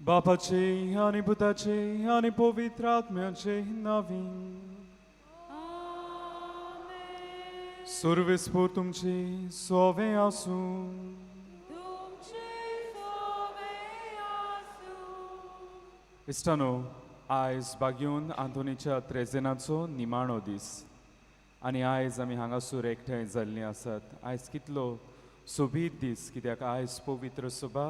बापाचे आनी पुताचे आनी पवित्र आत्म्याचे नांवी. सर्वेस्पोर तुमचे सोवे आसूं. इश्टानो, आयज बागेवन आंतोनीच्या त्रेजेनाचो निमाणो दीस आनी आयज आमी हांगासर एकठांय जाल्लीं आसात. आयज कितलो सोबीत दीस, कित्याक आयज पवित्र सभा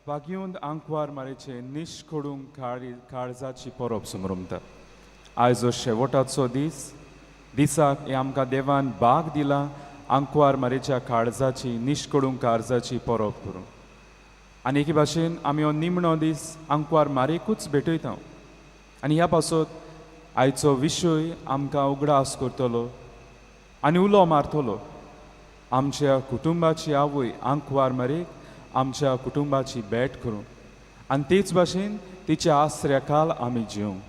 बागेवन आंकवार मारेचे निश्कडूंक काळजाची परब समरमता. आयज हो शेवटाचो दीस. दिसाक हे आमकां देवान भाग दिला आंकवार मारेच्या काळजाची निश्कडूंक काळजाची परब करूंक. आनी एके भाशेन आमी हो निमणो दीस आंकवार मारेकूच भेटयता. आनी ह्या पासत आयचो विशय आमकां उगडास करतलो आनी उलो मारतलो आमच्या कुटुंबाची आवय आंकवार मारेक आमच्या कुटुंबाची भेट करूंक आनी तेच भाशेन तिच्या आसऱ्या काल आमी जिवंक.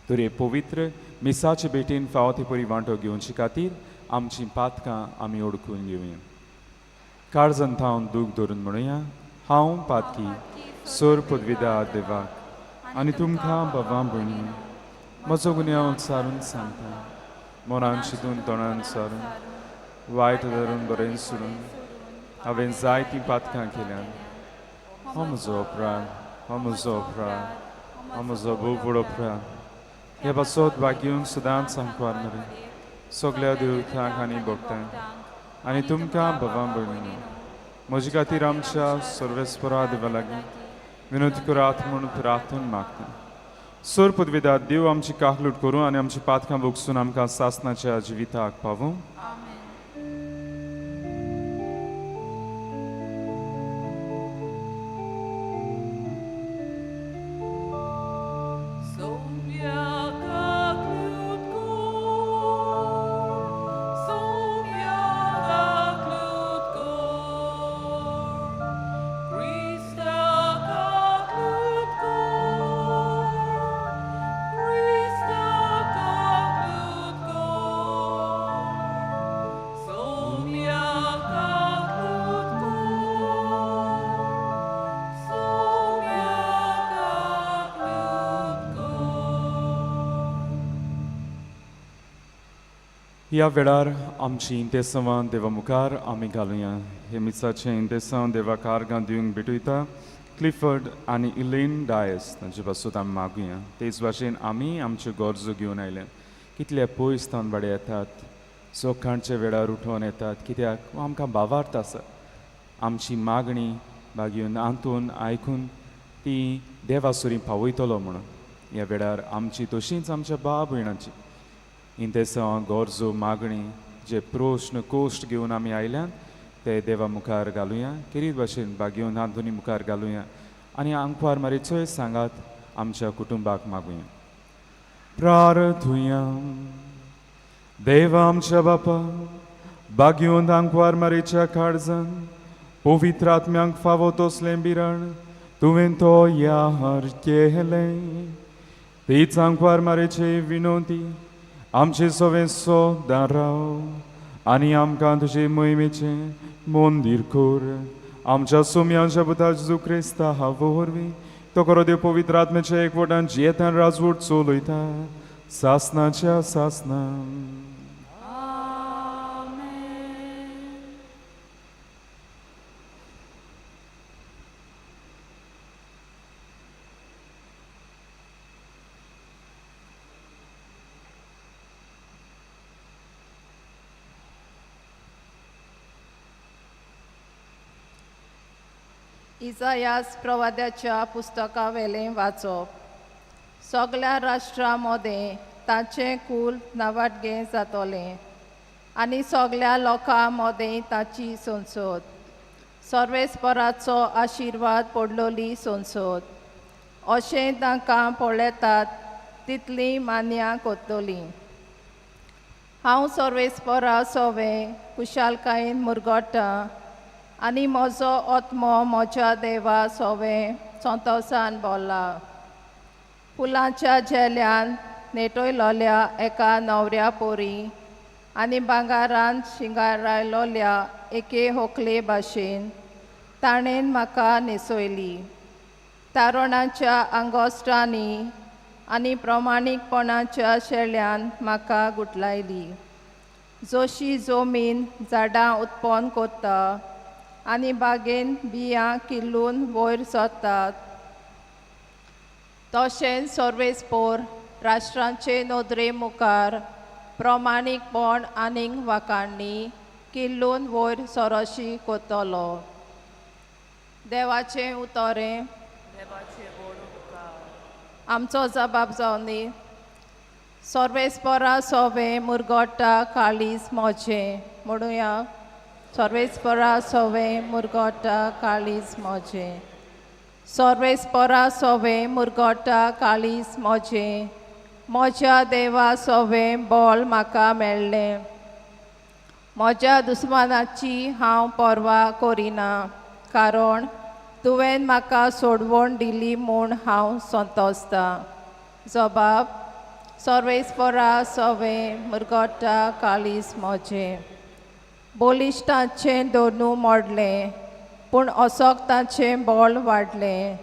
तर हे पवित्र मिसाचे भेटीन फावो ते परी वांटो घेवचे खातीर आमचीं पातकां आमी ओडकून घेवया. काळजान थावन दूख धरून म्हणुया, हांव पातकी सोर पदवीदार देवाक आनी तुमकां बाबा भयणी म्हजो गुन्यांव सारून सांगता. मनान चिंतून तोंडान सारून वायट धरून बरें सोडून हांवें जायतीं पातकां केल्यान. हो म्हजो अपराध, हो म्हजो अपराध, हो म्हजो भोव व्हड अपराध. हे पासत भाग्यून सदांच सांकवार मरे सगल्या देवतांक आनी भक्तांक आनी तुमकां बाबा भयणी म्हजे खातीर आमच्या सर्वेस्परा देवा लागीं विनोद करात म्हूण प्रार्थन मागता. सोर पदवीदार देव आमची काकलूट करूं आनी आमची पातकां भोगसून आमकां सासनाच्या जिविताक पावूं. ह्या वेळार आमची इंतेसांवां देवा मुखार आमी घालुया. हे मिसाचें इंतेसांव देवा कारगां दिवंक भेटयता क्लिफर्ड आनी इलेन डायस तांचे पासून आमी मागुया. तेच भाशेन आमी आमच्यो गरजो घेवन आयल्या. कितले पयस तावन वाडे येतात, सकाळच्या वेळार उठोवन येतात, कित्याक आमकां भावार्थ आसा. आमची मागणी बागेवन आंतून आयकून ती देवासुरी पावयतलो म्हणून ह्या वेळार आमची तशींच आमच्या भाव भयणाची इंतेसांव गरजो मागणी जे प्रश्न कोश्ट घेवन आमी आयल्यान ते देवा मुखार घालुया. खेरीत भाशेन बागेवन आंतोनी मुखार घालुया आनी आंकवार मारीचोय सांगात आमच्या कुटुंबाक मागुया. प्रार्थुया. देवा आमच्या बापा, बागेवन आंकवार मारीच्या काळजान पवित्र आत्म्यांक फावो तसलें बिराण तुवें तो यार केलें. तीच आंकवार मारीची विनोती आमचे सवें सदां राव आनी आमकां तुजे मोहिमेचें मंदीर कर. आमच्या सोम्यांच्या पुता जेजू क्रिस्ता वरवीं तो करो देव पवित्र आत्म्याच्या एकवटान जियेतान राजवट चलयता सासनाच्या सासना. इजायास प्रवाद्याच्या पुस्तकावेलें वाचप. सगळ्या राष्ट्रां मदें ताचें कूल नावाटगें जातलें आनी सगळ्या लोकां मदें ताची संसद सर्वेस्पराचो आशिर्वाद पडलोली संसद अशें तांकां पळयतात तितलीं मान्यां करतलीं. हांव सर्वेस्परा सोवें खुशालकायेन मुरगट्टा आनी म्हजो आत्मो म्हज्या देवा सोवें संतोसान बोल्ला. फुलांच्या झेल्यान नेटयलोल्या एका न्हवऱ्या पोरी आनी भांगारान शिंगारायलोल्या एके होकले भाशेन ताणें म्हाका न्हेसयली. तारणाच्या आंगोस्टांनी आनी प्रमाणीकपणाच्या शेल्यान म्हाका गुटलायली. जशी जमीन झाडां उत्पन्न करता आनी बागेन बियां किल्लून वयर सरतात तशेंच सर्वेस्पोर राष्ट्रांचे नदरे मुखार प्रमाणीकपण आनीक वाखाणणी किल्लून वयर सरोशी करतलो. देवाचें उतरें आमचो जबाब जावनी. सर्वेस्परा सोवें मुरगोटा काळीज मोजें म्हणुया. सर्वेस्परा सोवें मुरगोटा काळीज मोजें. सर्वेस्परा सोवें मुरगोटा काळीज मोजें. म्हज्या देवा सोवें बळ म्हाका मेळ्ळें. म्हज्या दुस्मानाची हांव पर्वा करिना, कारण तुवें म्हाका सोडवण दिली म्हूण हांव संतोसतां. जबाब सर्वेस्परा सोवें मुरगोटा काळीज मोजें. बलिश्टाचें दोनू मोडलें पूण असोक्ताचें बळ वाडलें.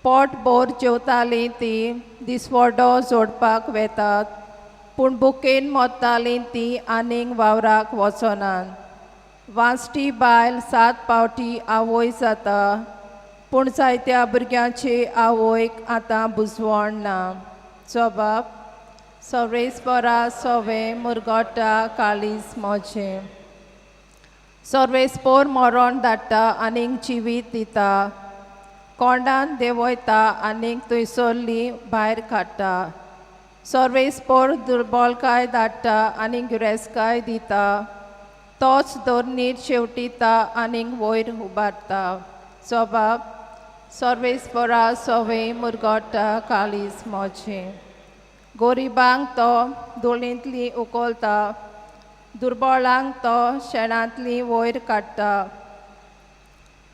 पोट भर जेवतालीं तीं दिसवडो जोडपाक वेतात पूण बुकेन मोत्तालीं तीं आनीक वावराक वचनात. वांसटी बायल 7 पावटी आवय जाता पूण जायत्या भुरग्यांचे आवयक आतां बुजवण ना. जबाब सर्वेस्परा सोवें मुरगोटा काळीज मोजें. सर्वेस्पोर मरण धाडटा आनीक जिवीत दिता. कोंडान देंवयता आनीक थंयसरली भायर काडटा. सर्वेस्पोर दुर्बलकाय धाडटा आनी गिरेस्तकाय दिता. तोच धरणीर शेवटिता आनीक वयर उबारता. जबाब सर्वेस्परा सोवें मुरगोटा काळीज मोजें. गरिबांक तो धुळींतली उखलता, दुर्बळांक तो शेणांतली वयर काडटा.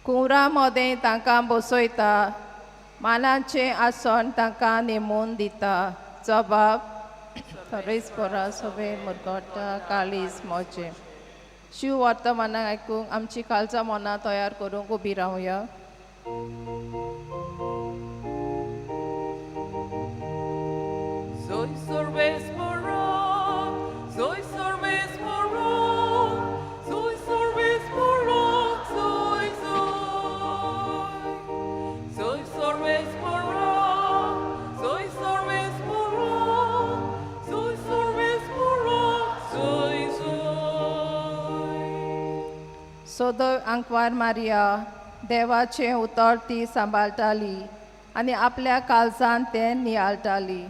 कुंवरां मदें तांकां बसयता, मानाचें आसन तांकां नेमून दिता. जबाब सर्वेस्परा सोवें मुरगोटा काळीज मोजें. शिव वर्तमानाक आयकूंक आमची कालचा मनां तयार करूंक उबी रावया. Soy sorves morro, soy sorves morro, soy sorves morro, soy soy. Soy sorves morro, soy sorves morro, soy sorves morro, soy soy. सदय आंकवार मारिया देवाचें उतर ती सांबाळटाली आनी आपल्या काळजान तें नियाळटाली.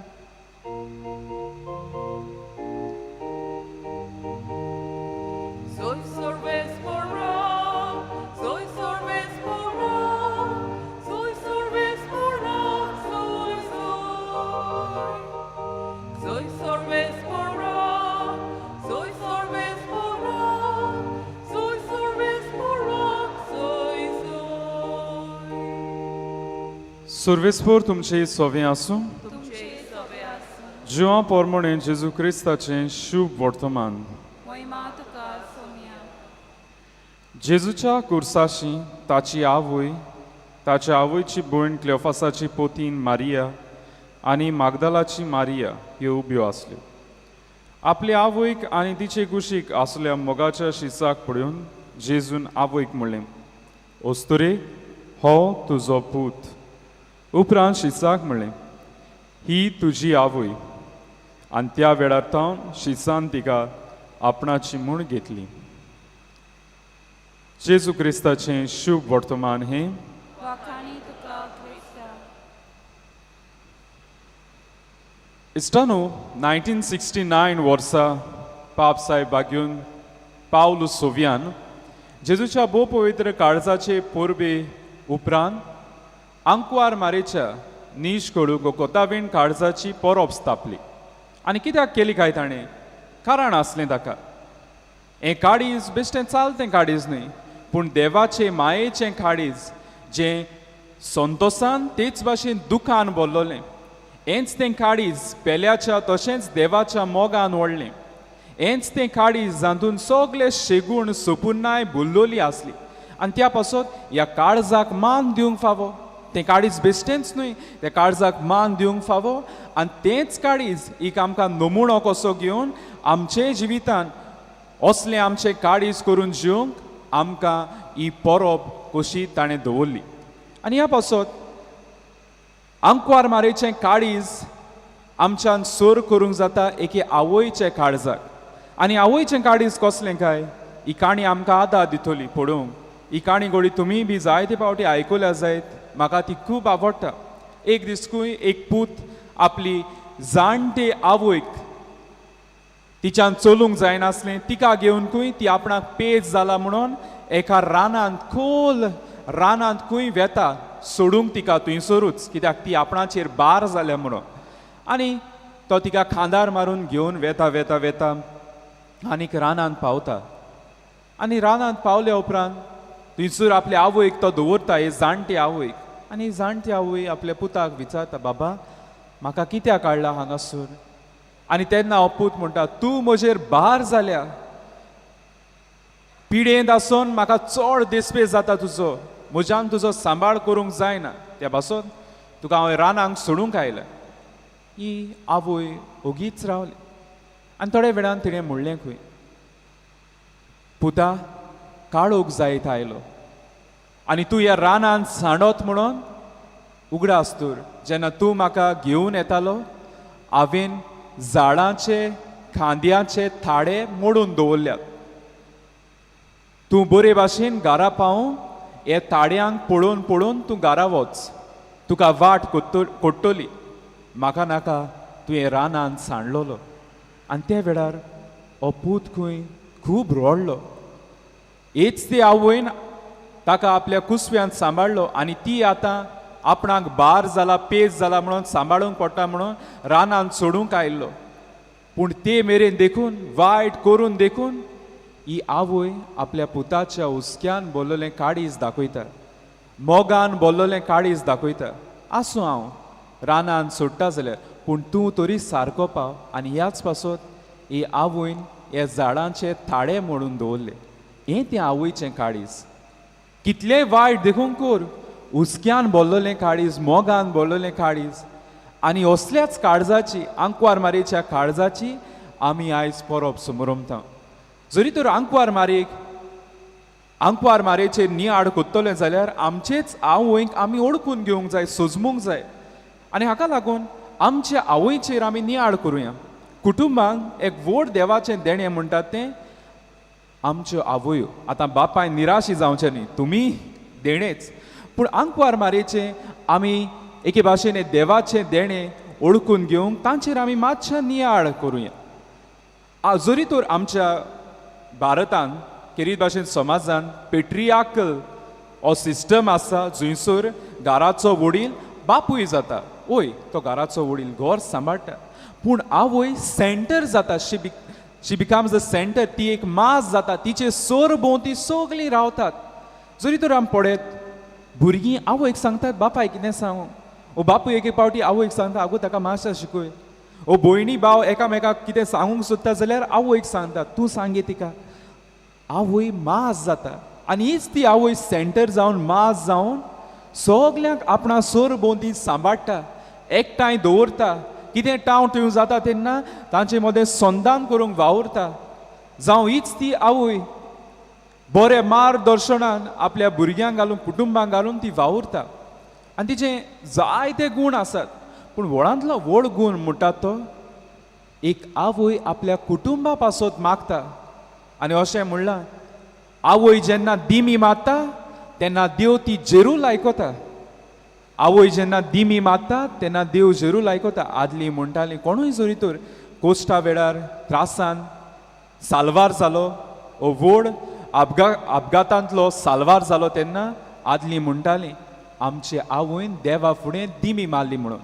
Soy sorves morro, soy sorves morro, soy sorves morro, soy soy. Soy sorves morro, soy sorves morro, soy sorves morro, soy soy. सुर्वेस्पोर तुमचे सोवें आसूं. जिवा पोरमोणे जेजू क्रिस्ताचें शुभ वर्तमान. जेजूच्या कुर्साशी ताची आवय, ताच्या आवयची भयण क्लेओफासाची पोतीन मारिया आनी मागदालाची मारिया ह्यो उब्यो आसल्यो. आपले आवयक आनी तिचे कुशीक आसल्या मोगाच्या शिसाक पळोवन जेजून आवयक म्हणलें, अस्तुरे, हो तुजो पूत. उपरांत शिसाक म्हणलें, ही तुजी आवय. आनी त्या वेळार तावन शिसान तिका आपणाची म्हूण घेतली. जेजू क्रिस्ताचें शुभ वर्तमान हें. इश्टानो, 1969 वर्सा पाप साहेब बाग्यून पावलू सोव्यान जेजूच्या भोव पवित्र काळजाचे परबे उपरांत आंकवार मारेच्या नीश कडूक कोतावीण काळजाची परब स्थापली. आनी कित्याक केली काय ताणें? कारण आसलें ताका. हें काळीज बेश्टें चालतें काळीज न्हय, पूण देवाचे मायेचें काळीज जें संतोसान तेच भाशेन दुखान भरलोलें. हेंच तें काळीज पेल्याच्या तशेंच देवाच्या मोगान व्हडलें. हेंच तें काळीज जातून सगळे शेगूण सपुन्नाय भुल्लोली आसली. आनी त्या पासत ह्या काळजाक मान दिवंक फावो. तें काळीज बेश्टेंच न्हय, त्या काळजाक मान दिवंक फावो आनी तेंच काळीज एक आमकां नमुणो कसो घेवन आमचे जिवितान असलें आमचें काळीज करून जिवंक आमकां ही परब कशी ताणें दवरली. आनी ह्या पासत आंकवार मारेचें काळीज आमच्यान सोर करूंक जाता एके आवयचे काळजाक. आनी आवयचें काळीज कसलें काय, ही काणी आमकां आदार दितली पळोवंक. ही काणी गोडी तुमी बी जायते फावटी आयकुल्या जायत, म्हाका ती खूब आवडटा. एक दिसकूय एक पूत आपली जाणटे आवयक तिच्यान चलूंक जायनासलें, तिका घेवनकूय ती आपणाक पेज जाला म्हणून एका रानांत खोल रानांत खंय वेता सोडूंक तिका थंयसरूच, कित्याक ती आपणाचेर बार जाल्या म्हणून. आनी तो तिका खांदार मारून घेवन वेता वेता वेता आनीक रानांत पावता. आनी रानांत पावल्या उपरांत थंयसर आपले आवयक तो दवरता, हे जाणटे आवयक. आनी जाणटी आवय आपल्या पुताक विचारता, बाबा म्हाका कित्याक काडला हांगासर? आनी तेन्ना हो पूत म्हणटा, तूं म्हजेर भार जाल्या, पिडेंत आसून म्हाका चड देसपेस जाता तुजो, म्हज्यान तुजो सांबाळ करूंक जायना, त्या पासून तुका हांवें रानांक सोडूंक आयलें. ही आवय ओगीच रावली आनी थोड्या वेळान तिणें म्हणलें खंय, पुता काळोख जायत आयलो आनी तूं ह्या रानांत सांडत म्हणून उगडास दवर, जेन्ना तूं म्हाका घेवन येतालो हांवें झाडांचे खांद्याचे थाडे मोडून दवरल्यात, तूं बरे भाशेन घरा पावूं हे ताड्यांक पळोवन पळोवन तूं घरा वच, तुका वाट कोट्टली, म्हाका नाका तूं हे रानांत सांडलोलो. आनी त्या वेळार हो पूत खंय खूब रडलो. हेच ते आवयन ताका आपल्या कुसव्यांत सांबाळ्ळो आनी ती आतां आपणाक बार जाला पेज जाला म्हणून सांबाळूंक पडटा म्हणून रानांत सोडूंक आयिल्लो. पूण ते मेरेन देखून वायट करून देखून ही आवय आपल्या पुताच्या हुस्क्यान बोल्लोलें काळीज दाखयता, मोगान बोल्लोलें काळीज दाखयता. आसूं हांव रानांत सोडटा जाल्यार, पूण तूं तरी सारको पाव. आनी ह्याच पासत ही आवयन ह्या झाडांचे थाडे मोडून दवरले. हें तें आवयचें काळीज. कितलें वायट देखून कर, हुस्क्यान बोल्लोलें काळीज, मोगान बोल्लोलें काळीज. आनी असल्याच काळजाची, आंकवार मारयेच्या काळजाची आमी आयज परब समरमता. जरी तर आंकवार मारयेक, आंकवार मारयेचेर नियाळ कोत्तलें जाल्यार आमचेच आवयक आमी ओळखून घेवंक जाय, सोजमूंक जाय. आनी हाका लागून आमच्या आवयचेर आमी नियाळ करुया. कुटुंबांत एक व्हड देवाचें देणें म्हणटात तें आमच्यो आवयो. आतां बापाय निराशी जावचें न्ही, तुमी देणेच, पूण आंकवार मारयेचें आमी एके भाशेन देवाचें देणें ओळखून घेवंक तांचेर आमी मातशें नियाळ करुया. जरी तर आमच्या भारतान खेरीत भाशेन समाजान पेट्रियाकल हो सिस्टम आसा, जंयसर घराचो वडील बापूय जाता, वय तो घराचो वडील घर सांबाळटा, पूण आवय सेंटर जाता. शी बिकम्स the centre. ती एक मास जाता, तिचे सोर भोंवती सगळीं रावतात. जरी तर आमी पळयत भुरगीं आवयक सांगतात बापाय कितें सांगू, ओ बापूय एक फावटी आवयक सांगता आगो ताका मातशें शिकय, ओ भयणी भाव एकामेकाक कितें सांगूंक सोदता जाल्यार आवयक सांगता तूं सांगे तिका. आवय मास जाता आनी हीच ती आवय सेंटर जावन मास जावन सगल्यांक आपणा सोर भोंवती सांबाळटा, एकठांय दवरता. कितें टाव ट्यूव जाता तेन्ना तांचे मदें संदान करूंक वावुरता. जावं हीच ती आवय बरें मार्गदर्शनान आपल्या भुरग्यांक घालून कुटुंबांक घालून ती वावुरता. आनी तिचे जायते गूण आसात, पूण व्हडांतलो व्हड गूण म्हणटात तो एक आवय आपल्या कुटुंबा पासत मागता. आनी अशें म्हणलां, आवय जेन्ना दिमी मारता तेन्ना देव ती जेरूल आयकता. आवय जेन्ना दिमी मारता तेन्ना देव जेरूल आयकता. आदली म्हणटाली कोणूय जरी तर कोश्टा वेळार त्रासान साल्वार जालो, ओ व्हड अपघातांतलो साल्वार जालो तेन्ना आदली म्हणटाली आमचे आवयन देवा फुडें दिमी मारली म्हणून.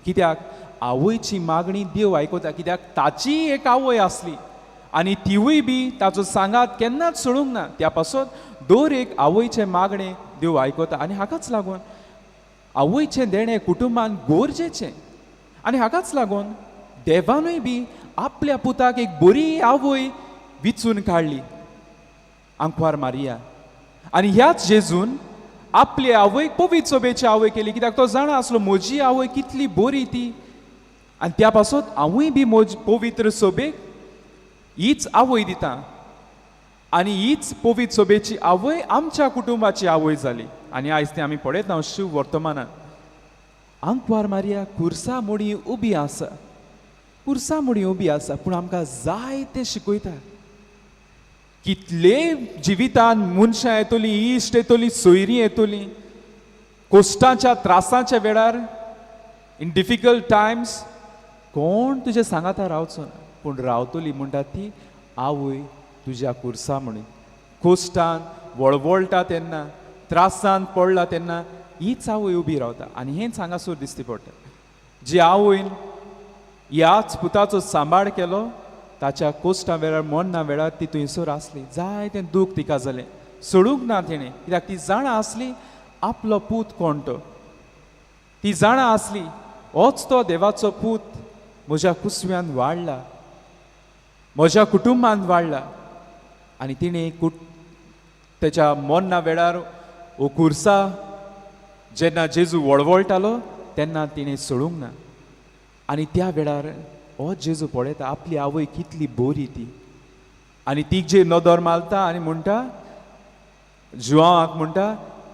कित्याक आवयची मागणी देव आयकता, कित्याक ताची एक आवय आसली आनी तिवूय बी ताचो सांगात केन्नाच सोडूंक ना. त्या पासत दर एक आवयचें मागणें देव आयकता. आनी हाकाच लागून आवयचें देणें कुटुंबान गरजेचें. आनी हाकाच लागून देवानूय बी आपल्या पुताक एक बरी आवय विचून काडली, आंकवार मारिया. आनी ह्याच जेजून आपले आवयक पवित्र सोबेची आवय केली, कित्याक तो जाणा आसलो म्हजी आवय कितली बरी ती, आनी त्या पासत हांवूय बी म्हज पवित्र सोबेक हीच आवय दिता. आनी हीच पवित्र सोबेची आवय आमच्या कुटुंबाची आवय जाली. आनी आयज तें आमी पळयता शिव वर्तमानान. आंकवार मारिया खुर्सा मोडी उबी आसा, खुर्सा मोडी उबी आसा, पूण आमकां जायतें शिकयता. कितले जिवितान मनशां येतलीं, इश्ट येतलीं, सोयरीं येतलीं, कोश्टाच्या त्रासाच्या वेळार, इन डिफिकल्ट टायम्स कोण तुजे सांगाता रावचो ना, पूण रावतली म्हणटा ती आवय तुज्या खुर्सा म्हणून. कोश्टान वळवळटा तेन्ना, त्रासान पडला तेन्ना हीच आवय उबी रावता. आनी हेंच हांगासर दिसती पडटा, जी आवयन ह्याच पुताचो सांबाळ केलो, ताच्या कोश्टा वेळार, मरणा वेळार ती थंयसर आसली. जायतें दूख तिका जालें, सोडूंक ना तिणें, कित्याक ती जाणा आसली आपलो पूत कोण तो. ती जाणा आसली होच तो देवाचो पूत म्हज्या कुसव्यान वाडला, म्हज्या कुटुंबान वाडला. आनी तिणें तेच्या मरणा वेळार वो खुर्सा जेन्ना जेजू वळवळटालो तेन्ना तिणें सोडूंक ना. आनी त्या वेळार हो जेजू पळयता आपली आवय कितली बरी ती, आनी तिजेर नदर मारता आनी म्हणटा, जुवांक म्हणटा,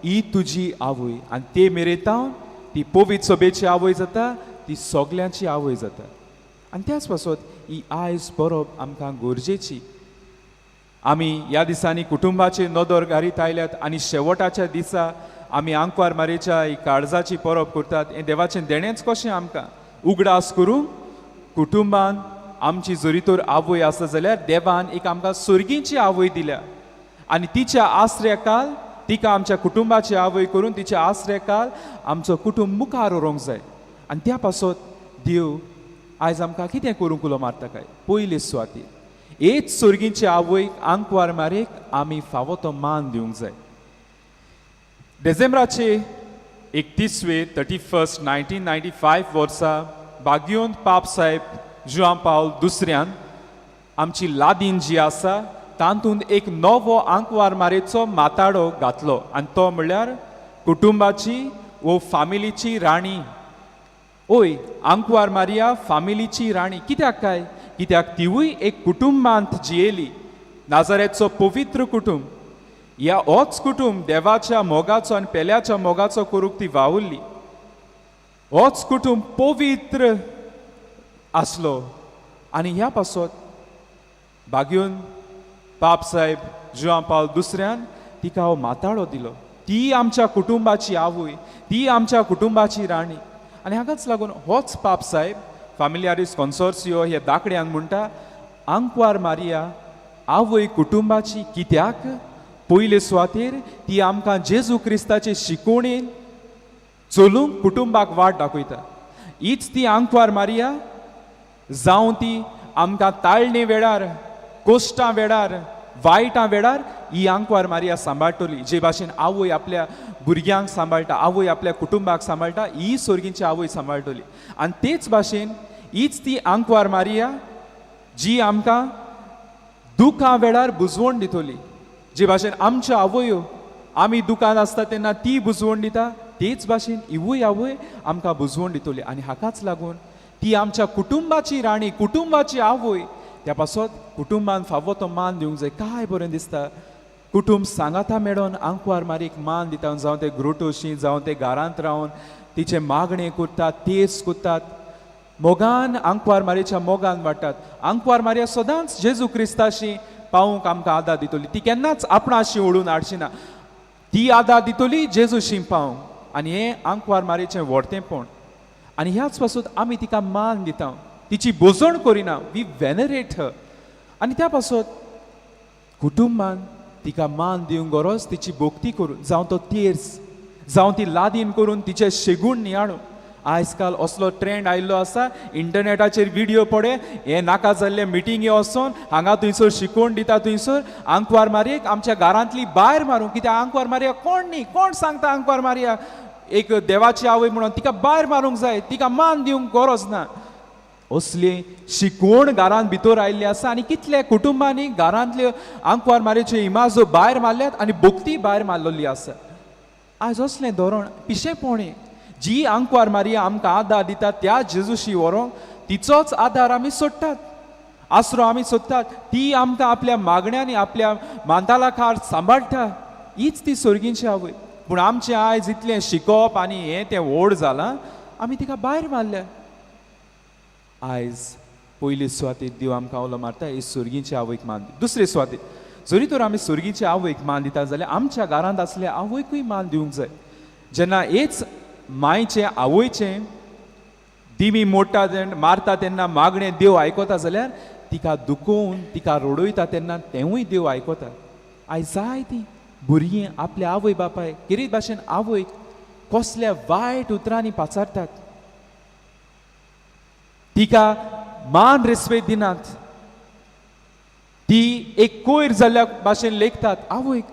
ही तुजी आवय. आनी ते मेरेन ती पवित्र सभेची आवय जाता, ती सगल्यांची आवय जाता. आनी त्याच पासत ही आयज परब आमकां गरजेची. आमी ह्या दिसांनी कुटुंबाचे नदर घारीत आयल्यात आनी शेवटाच्या दिसा आमी आंकवार मारेच्या ही काळजाची परब करतात. हें देवाचें देणेंच कशें आमकां उगडास करूंक कुटुंबान आमची जरी तर आवय आसा जाल्यार देवान एक आमकां सर्गीची आवय दिल्या, आनी तिच्या आसऱ्याकाल तिका आमच्या कुटुंबाची आवय करून तिच्या आसऱ्याकाल आमचो कुटुंब मुखार व्हरूंक जाय. आनी त्या पासत देव आयज आमकां कितें करूंक उलो मारता काय, पयले सुवातेर हेच सर्गीचे आवयक आंकवार मारेक आमी फावो तो मान दिवंक जाय. डिसेंबराचे 31वे 31 1995 वर्सा बागियोन पाप साहेब जुआं पावल दुसऱ्यान आमची लादीन जी आसा तातूंत एक नवो आंकवार मारेचो माताडो घातलो, आनी तो म्हणल्यार कुटुंबाची वो फामिलीची राणी. ओय, आंकवार मारिया फामिलीची राणी कित्याक काय? कित्याक तिवूय एक कुटुंबांत जियेली, नाजारेचो पवित्र कुटुंब. ह्या होच कुटुंब देवाच्या मोगाचो आनी पेल्याच्या मोगाचो करूंक ती वावुरली. होच कुटुंब पवित्र आसलो. आनी ह्या पासत बागयोन पाप साहेब जुआं पावल दुसऱ्यान तिका हो माताळो दिलो. ती आमच्या कुटुंबाची आवय, ती आमच्या कुटुंबाची राणी. आनी हाकाच लागून होच पाप साहेब फामिलियारीस कॉन्सोर्सियो हे दाकड्यान म्हणटा, आंकवार मारिया आवय कुटुंबाची कित्याक पयले सुवातेर ती आमकां जेजू क्रिस्ताचे शिकोवणेन चलूंक कुटुंबाक वाट दाखयता. हीच ती आंकवार मारिया जावं ती आमकां ताळणे वेळार, कोश्टां वेळार, वायटां वेळार ही आंकवार मारिया सांबाळटली. जे भाशेन आवय आपल्या भुरग्यांक सांबाळटा, आवय आपल्या कुटुंबाक सांबाळटा, ही सर्गींची आवय सांबाळटली. आनी तेच भाशेन हीच ती आंकवार मारिया जी आमकां दुखां वेळार बुजवण दितली. जे भाशेन आमच्यो आवयो आमी दुकान आसता तेन्ना ती बुजवण दिता, तेच भाशेन हिवूय आवय आमकां बुजवण दितली. आनी हाकाच लागून ती आमच्या कुटुंबाची राणी, कुटुंबाची आवय. त्या पासत कुटुंबान फावो तो मान दिवंक जाय. काय बरें दिसता कुटुंब सांगाता मेळोन आंकवार मारीक मान दिता, जावं ते ग्रोटोशी, जावं ते घरांत रावन तिचें मागणें करतात, तेज करतात, मोगान आंकवार मारीच्या मोगान वाडटात. आंकवार मारिया सदांच जेजू क्रिस्ताशी पावूंक आमकां आदार दितली. ती केन्नाच आपणाशी ओडून हाडची ना, ती आदार दितली जेजूशी पावूंक. आनी हें आंकवार मारीचें व्हडतेंपण. आनी ह्याच पासून आमी तिका मान दिता, तिची बोजण करिना, we venerate हर. आनी त्या पासत कुटुंबान तिका मान दिवंक गरज, तिची भक्ती करून, जावं तो तेर्स, जावं ती लादीन करून तिचें शेगूण नियाळून. आयज काल असलो ट्रेंड आयिल्लो आसा, इंटरनेटाचेर व्हिडियो पळय, हे नाका जाल्ले मिटिंगे वचोन हांगा थंयसर शिकोवन दिता, थंयसर आंकवार मारयेक आमच्या घरांतली भायर मारूंक. कित्याक आंकवार मारया कोण न्ही, कोण सांगता आंकवार मारया एक देवाची आवय म्हणून तिका भायर मारूंक जाय, तिका मान दिवंक गरज ना. असली शिकवण घरांत भितर आयिल्ली आसा. आनी कितल्या कुटुंबांनी घरांतल्यो आंकवार मारयेच्यो इमाजो भायर मारल्यात आनी भक्ती भायर मारलेली आसा. आयज असलें धोरण पिशेंपण. जी आंकवार मारिया आमकां आदार दिता त्या जेजूशी व्हरोंक तिचोच आदार आमी सोडटात, आसरो आमी सोदतात. ती आमकां आपल्या मागण्यांनी आपल्या मांतालाखार सांबाळटा. हीच ती सर्गींची आवय. पूण आमचें आयज इतलें शिकोवप आनी हें तें व्हड जालां, आमी तिका भायर मारल्या. आयज पयली सुवातेर देव आमकां उलो मारता, ही सर्गींची आवयक मान दी. दुसरे सुवातेर जरी तर आमी सर्गींची आवयक मान दिता जाल्यार आमच्या घरांत आसल्या आवयकूय मान दिवंक जाय. जेन्ना हेच मायचें आवयचें दिमी मोडटा मारता तेन्ना मागणें देव आयकता जाल्यार तिका दुखोवन तिका रडयता तेन्ना तेंवूय देव आयकता. आयज जाय ती भुरगीं आपल्या आवय बापाय खेरीत भाशेन आवयक कसल्या वायट उतरांनी पाचारतात, तिका मान रेस्पेद दिनात, ती एक कोयर जाल्ल्या भाशेन लेखतात आवयक.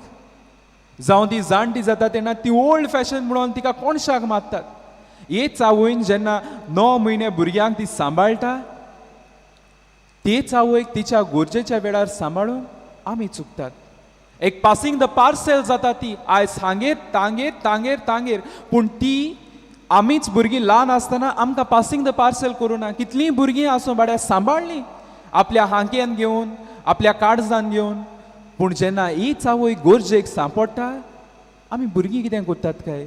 जावं ती जाणटी जाता तेन्ना ती ओल्ड फॅशन म्हणून तिका कोणशाक मारतात. हेच आवयन जेन्ना 9 म्हयने भुरग्यांक ती सांबाळटा, तेच आवयक तिच्या गरजेच्या वेळार सांबाळून आमी चुकतात. एक पासिंग the parcel जाता ती आयज हांगेर तांगेर तांगेर तांगेर. पूण ती आमीच भुरगीं ल्हान आसतना आमकां पासिंग the parcel करूं ना. कितलीं भुरगीं आसूं बाड्या सांबाळ्ळीं आपल्या हांकेन घेवन आपल्या काळजान घेवन. पूण जेन्ना हीच आवय गरजेक सांपडटा आमी भुरगीं कितें करतात काय,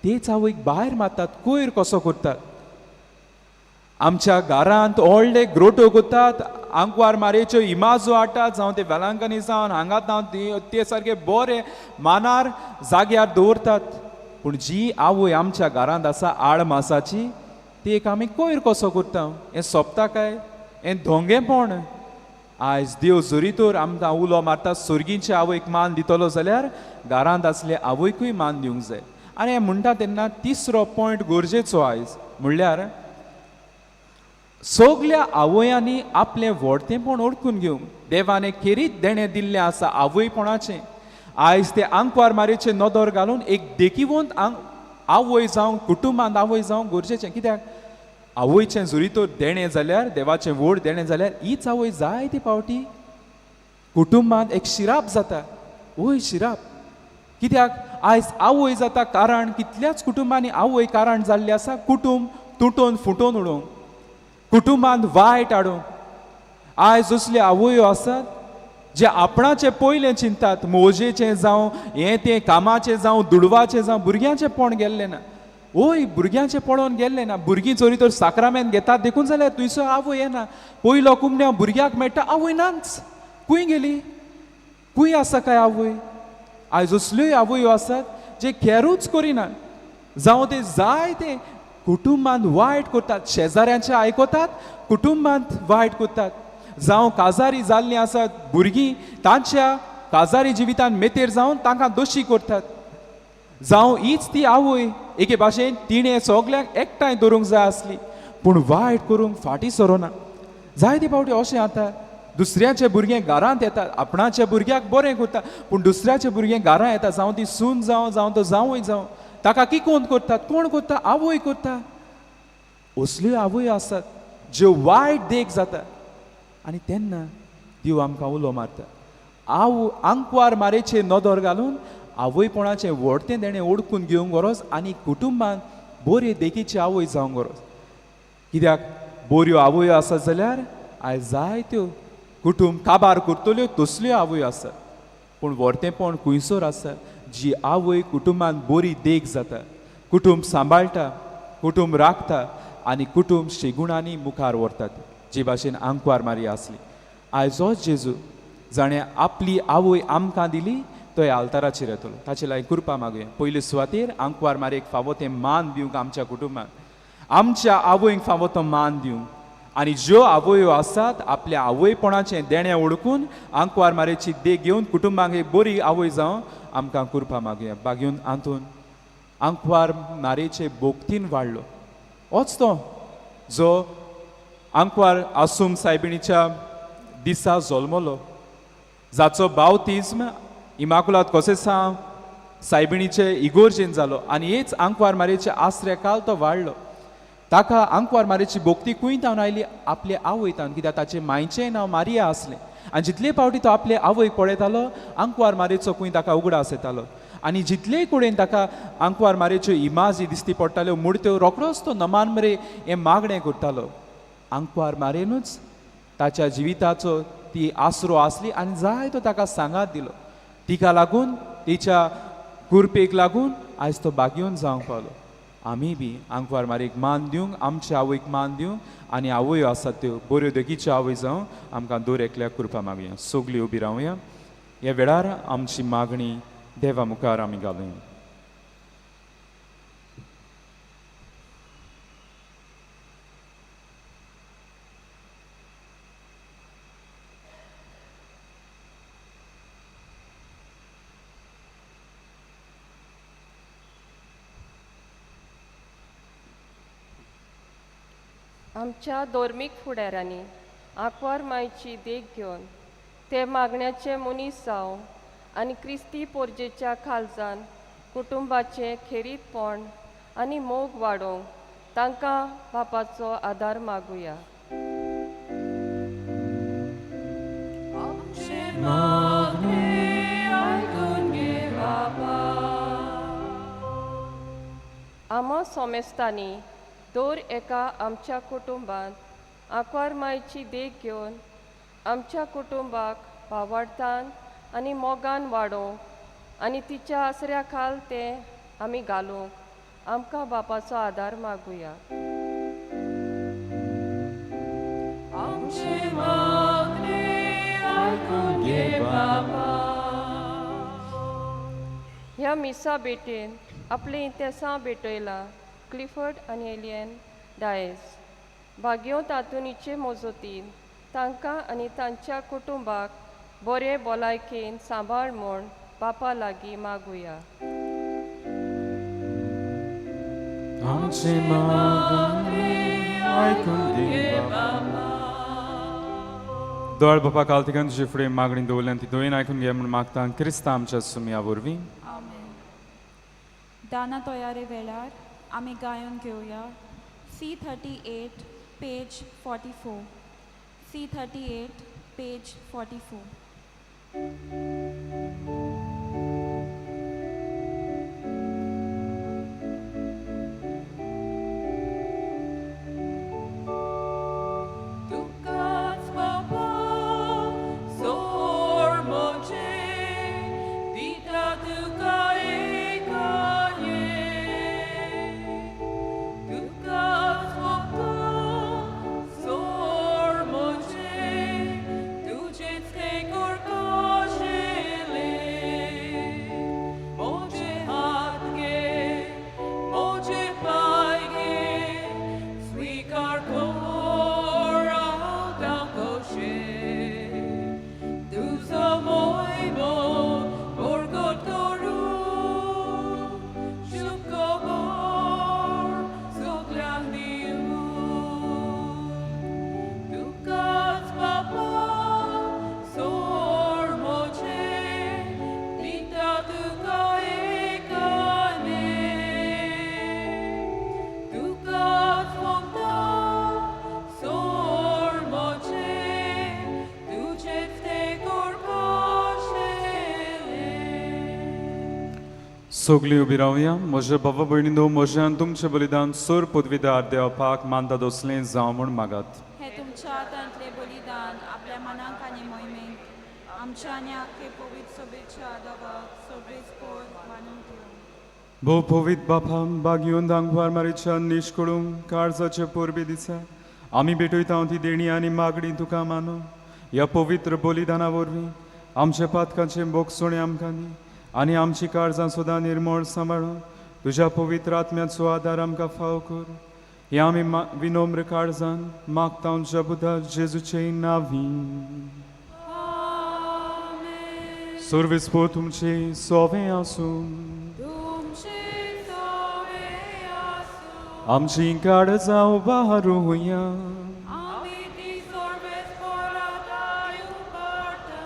तेच आवयक भायर मारतात, कोयर कसो करतात. आमच्या घरांत व्हडले ग्रोटो करतात, आंकवार मारयेच्यो इमाजो हाडटात, जावं ते वेलांकनी जावन हांगा ते सारके बरे मानार जाग्यार दवरतात. पूण जी आवय आमच्या घरांत आसा आळ मासाची, ती एक आमी कोयर कसो करता. हें सोंपता काय, हें धोंगेपण. आयज देव जरी तर आमकां उलो मारता सर्गींचे आवयक मान दितलो जाल्यार घरांत आसले आवयकूय मान दिवंक जाय. आनी हें म्हणटा तेन्ना तिसरो पॉयंट गरजेचो आयज म्हणल्यार सगल्या आवयांनी आपलें व्हडतेंपण ओळखून घेवंक. देवान एक खेरीत देणें दिल्लें आसा आवयपणाचें. आयज ते आंकवार मारयेचेर नदर घालून एक देखिवंत आवय जावं कुटुंबांत आवय जावं गरजेचें. कित्याक आवयचें जरी तर देणें जाल्यार, देवाचें व्हड देणें जाल्यार हीच आवय जायते फावटी कुटुंबांत एक शिराप जाता. वय शिराप कित्याक आयज आवय जाता कारण कितल्याच कुटुंबांनी आवय कारण जाल्लें आसा कुटुंब तुटोवन फुटोवन उडोवंक, कुटुंबांत वायट हाडूंक. आयज असल्यो आवयो आसात जे आपणाचें पयलें चिंतात, मोजेचें जावं हें तें कामाचें जावं दुडवाचें जावं, भुरग्यांचें पोण गेल्लें ना. ओय भुरग्यांचें पळोवन गेल्लें ना. भुरगीं चोरी तर साक्रामेंत घेतात देखून जाल्यार थंयसर आवय येना. पयलो कुमण्या भुरग्याक मेळटा, आवय नाच, खंय गेली, खंय आसा काय आवय. आयज असल्योय आवयो आसात जे कॅरूच करिनात, जावं ते जाय ते कुटुंबांत वायट करतात, शेजाऱ्यांचें आयकतात, कुटुंबांत वायट करतात. जावं काजारी जाल्लीं आसात भुरगीं तांच्या काजारी जिवितान मेतेर जावन तांकां दोशी करतात. जावं हीच ती आवय एके भाशेन तिणें सगल्यांक एकठांय दवरूंक जाय आसली, पूण वायट करूंक फाटीं सरोना. जायते फावटी अशें जाता दुसऱ्याचे भुरगें घरांत येता, आपणाच्या भुरग्याक बरें करता, पूण दुसऱ्याचे भुरगें घरांत येता, जावं ती सून जावं जावं तो जावूय जावं, ताका किकोंत करतात. कोण करता? आवय करता. असल्यो आवय आसात ज्यो वायट देख जाता. आनी तेन्ना देव आमकां उलो मारता, आव आंकवार मारयेचेर नदर घालून आवयपणाचें व्हडतें देणें ओडकून घेवंक गरज आनी कुटुंबांत बरे देखीची आवय जावंक गरज. कित्याक बऱ्यो आवयो आसात जाल्यार आयज जायत्यो कुटुंब काबार करतल्यो तसल्यो आवयो आसात. पूण व्हडतेंपण खुंयसर आसा जी आवय कुटुंबांत बरी देख जाता, कुटुंब सांबाळटा, कुटुंब राखता आनी कुटुंब शेगुणांनी मुखार व्हरतात, जे भाशेन आंकवार मारया आसली. आयज हो जेजू जाणें आपली आवय आमकां दिली तो ह्या आल्ताराचेर येतलो. ताचे लागीं कृपा मागुया. पयले सुवातेर आंकवार मारयेक फावो तें मान दिवंक आमच्या कुटुंबाक, आमच्या आवयक फावो तो मान दिवंक, आनी ज्यो आवयो आसात आपल्या आवयपणाचें देणें ओळखून आंकवार मारयेची देख घेवन कुटुंबाक एक बरी आवय जावं आमकां कृपा मागुया. बागेवन आंतून आंकवार मारयेचे भोक्तीन वाडलो. होच तो जो आंकवार आसूम सायबिणीच्या दिसा जल्मलो, जाचो बावतिज्म इमाकुलात कोसेसांव सायबिणीचे इगोर्जेन जालो आनी हेच आंकवार मारयेच्या आसऱ्या काल तो वाडलो. ताका आंकवार मारयेची भोक्ती खंय तावन आयली? आपले आवय तावन. कित्याक ताचें मांयचें नांव मारिया आसलें आनी जितले फावटी तो आपले आवयक पळयतालो आंकवार मारयेचो खंय ताका उगडास येतालो. आनी जितलेय कडेन ताका आंकवार मारयेच्यो इमाजी दिसती पडटाल्यो मुर्त्यो रोखडोच तो नमान मरे हें मागणें करतालो. आंकवार मारयेनूच ताच्या जिविताचो ती आसरो आसली आनी जाय तो ताका सांगात दिलो. तिका लागून तिच्या कुरपेक लागून आयज तो बागयोन जावंक पावलो. आमी बी आंकवार मारयेक मान दिवंक, आमच्या आवयक मान दिवंक आनी आवयो आसात त्यो बऱ्यो देखीच्यो आवय जावं आमकां दर एकल्याक कृपा मागुया. सगळीं उबी रावया. ह्या वेळार आमची मागणी देवा मुखार आमी घालुया. आमच्या धर्मीक फुडाऱ्यांनी आंकवार मायची देख घेवन ते मागण्याचे मनीस जावं आनी क्रिस्ती पोरजेच्या खालजान कुटुंबाचें खेरीतपण आनी मोग वाडोवंक तांकां बापाचो आदार मागुया. आमचें मागणें आयकून घे बापा. आमा सोमेस्तांनी दर एका आमच्या कुटुंबांत आंकवार मायची देख घेवन आमच्या कुटुंबाक भावार्थान आनी मोगान वाडोवंक आनी तिच्या आसऱ्या खाल तें आमी घालूंक आमकां बापाचो आदार मागुया. आमचें मागणें आयकून घे बापा. ह्या मिसा भेटेन आपलीं इतिहासां भेटयलां क्लिफर्ड आनी एलियन डायस भाग्यो तातुनीचे मजतीन तांकां आनी तांच्या कुटुंबाक बरे भलायकेन सांबाळ म्हूण बापा लागीं मागुया. आमचें मागणें आयकून घे बापा. दोळ बापा कालतिकान तुजे फुडें मागणी दवरल्यान ती दोन आयकून घे म्हूण मागता क्रिस्ता आमच्या सुमया वरवीं. आमेन. दाना तयारे वेळार आमी गायन घेवया C38 page 44. C38 page 44. तुकाच बापा सोर म्हजें दिता तुका एकाये. तुकाच बापा सोर म्हजें तुजेंच तें करपाशेलें. म्हजे हात घे म्हजे पांय घे स्वीकार कर हांव तांकशें. तुजो मोयमो बरगत करूं शुभ खबर सगल्यांक दिवं. तुकाच बापा सोर म्हजें दिता तुका एकाने. तुकाच फक्त सोर म्हजें तुजेंच तें करपाशेलें. सगळीं उबी रावया. म्हज्या बाबा भयणींनो, म्हजें आनी तुमचें बलिदान सोर पदवीदार देवपाक मानता दोसलें जावं म्हूण मागात. हे तुमच्या हातांतलें बलिदान आपल्या मनाक आनी मोहिमेक आमच्या आनी आख्खे पवित्र सोबेच्या देवाक सोबेस्पोर मानून घेवं. भोव पवित्र बापा बागयोन आंकवार मारीच्या निश्कळूंक काळजाचे परबे दिसा आमी भेटयता ती देणी आनी मागणी तुका मानू. ह्या पवित्र बलिदाना वरवीं आमच्या पातकांचें बोगसोणें आमकां दी आनी आमची काळजां सदां निर्मळ सांबाळून तुज्या पवित्र आत्म्याचो आदार आमकां फाव कर. हे आमी विनम्र काळजान मागता जबुदा जेजूचे नावी. सर्वेस्पोर तुमचे सोवे आसूं. तुमचे सोवे आसूं. आमची काळजां उबारुया. आमी ती सर्वेस्पोराक उबारता.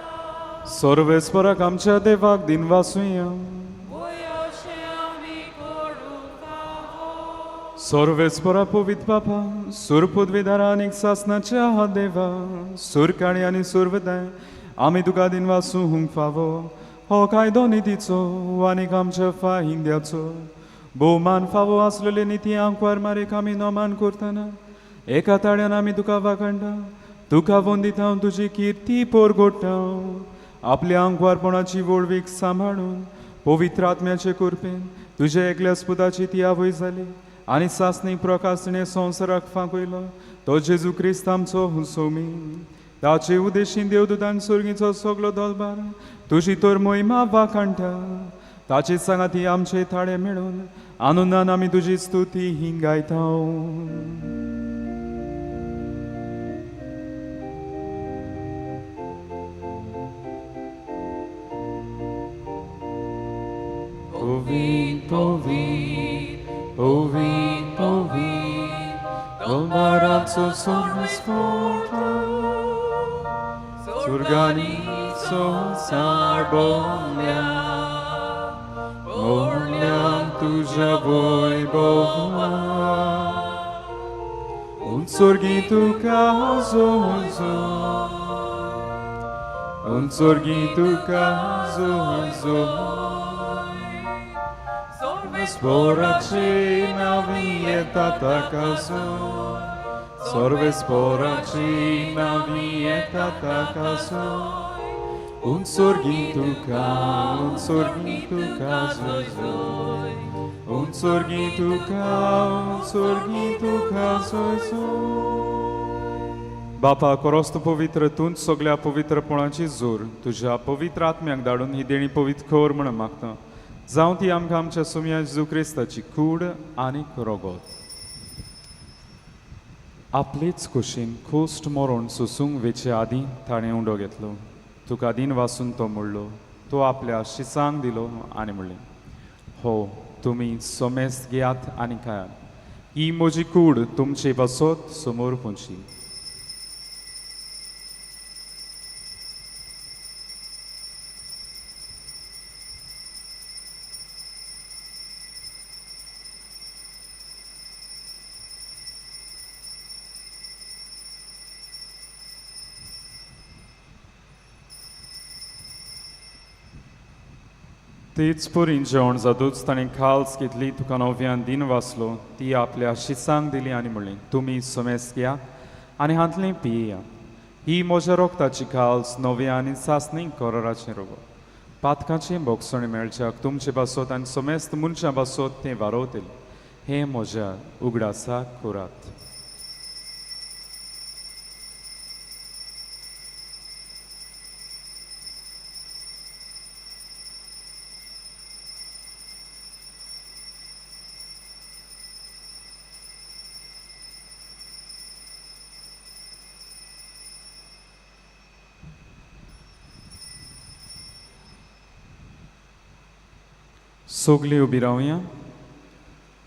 सर्वेस्पराक आमच्या देवाक दिनवासुया. वय अशें आमी करूंक फावो. सर्वेस्परा पवित्र बापा सुर पदवीदारा आनी सासनाच्या देवा सुरकाणी आनी सुरवदाय आमी तुका दिनवासूंक फावो. हो कायदो नितीचो आनीक आमच्या फाहिंद्याचो भोवमान फावो आसलेले निती आंकवार मारीक आमी नोमान करतना एका ताळ्यान आमी तुका वाखाणटा, तुका वंदिता, तुजी किर्ती पोरगोडटा. आपल्या आंकवारपणाची व्हडवीक सांबाळून पवित्र आत्म्याचे कृपेन तुज्या एकल्या स्पुताची ती आवय जाली आनी सासणी प्रकाश तिणें संवसाराक फांकयलो तो जेजू क्रिस्त आमचो हुसोमी. ताचे उदेशीन देवदूतान सुर्गीचो सगलो दलबार तुजी तर मोहिमा वाखाणटा. ताचे सांगाती आमचे थाळे मेळून आनंदान आमी तुजी स्तुती हिंगायता. Povit, povit, povit, povit, Dolmarazzo sorvesporta, Surgani sonsar bolja, Bolja tuja voi bova, Un sorghitu caso, un sorghitu caso, Sporacina vietata caso, sorve sporacina vietata caso, un sorghitu caso, un sorghitu caso. बापा कोरोस्त पवित्र तूंच सगळ्या पवित्रपणाची जोर तुज्या पवित्र आत्म्याक धाडून ही देणी पवित्र कर म्हण मागता. जावं ती आमकां आमच्या सुम्या जेजू क्रिस्ताची कूड आनी रोगोत. आपलेच कुशीन खोस्ट मरण सोसूंक वेचे आदीं ताणें उंडो घेतलो. तुका दीन वासून तो म्हणलो, तो आपल्या शिसांक दिलो आनी म्हणलें, हो तुमी सोमेस्त घेयात आनी खायात, ही म्हजी कूड तुमचे पासत समोर पोंची. तीच पुरीन जेवण जातूच ताणें खाल्स घेतली, तुका नव्यान दिन वाचलो, ती आपल्या शिसांक दिली आनी म्हणली, तुमी सोमेस घेयात आनी हांतलें पियेया, ही म्हज्या रोगताची खाल्स नव्या आनी सासणी कराराचें रोगो. पातकाचें भोगसणें मेळच्याक तुमचे पासत आनी सोमेस्त मनशां पासत तें वारोवतलें, हें म्हज्या उगडासाक करात. सगळीं उबी रावया,